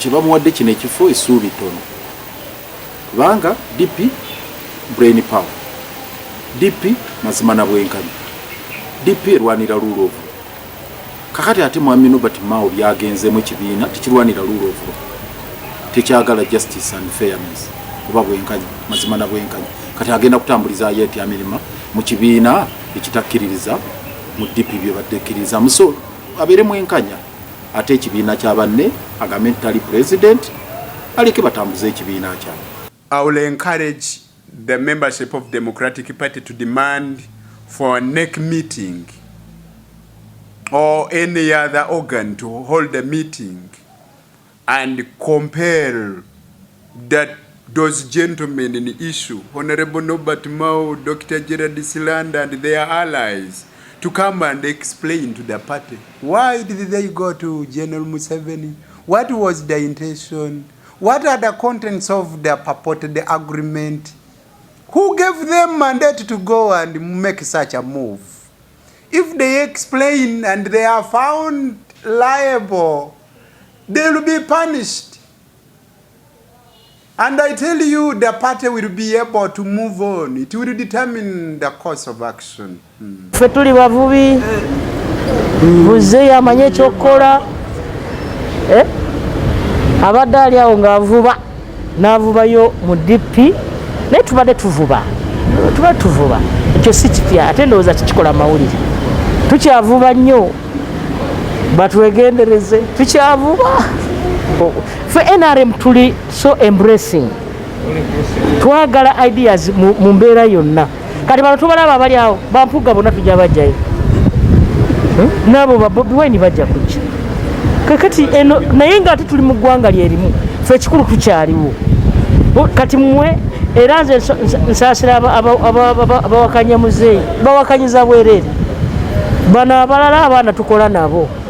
Kyebamuwadde kino ekifo, essuubi ttono, kubanga DP brain power, DP mazima na bwenkanya, DP erwanira rule of law. Kakati ate mwami Norbert Mao byagenzemu, ekibiina tekirwanira rule of law, tekyagala justice and fairness oba bwenkanya, mazima na bwenkanya. Kati agenda kutambulizayo etya emirimu mu kibiina ekitakkiririza mu DP byebadde ekkiririzamu? So abeere mwenkanya, ate ekibiina kya banne agambe nti tali president, aleke batambuze ekibiina kyabwe. I will encourage the membership of Democratic Party to demand for a NEC meeting or any other organ to hold a meeting and compel that those gentlemen in issue, Honorable Norbert Mao, Dr. Gerald Silanda, and their allies, to come and explain to the party why did they go to General Museveni? What was the intention? What are the contents of the purported agreement? Who gave them mandate to go and make such a move? If they explain and they are found liable, they will be punished. And I tell you, the party will be able to move on. It will determine the course of action. Ffe tuli bavubi, muzeeyi amanyi ekyokukola. Eh? Abadde ali awo ng'avuba n'avubayo mu DP, naye tubadde tuvuba, tubadde tuvuba, ekyo si kipya. Ate ndowooza kikikola mawulire, tukyavuba nnyo, batwegendereze, tukyavuba ffe. NRM tuli so embracing, twagala ideas mu mbeera yonna. Kati bano tubalaba abali awo, bampuga bonna tujja bajjayo. Nabo ba Bobi Wine bajja kujja. Kakati eno naye nga ate tuli mu ggwanga lyerimu, fe ekikulu tukyaliwo. Kati mmwe era nze nsaasira abawakanya muzeeyi, bawakanyiza bwereere. Bano abalala abaana tukola nabo.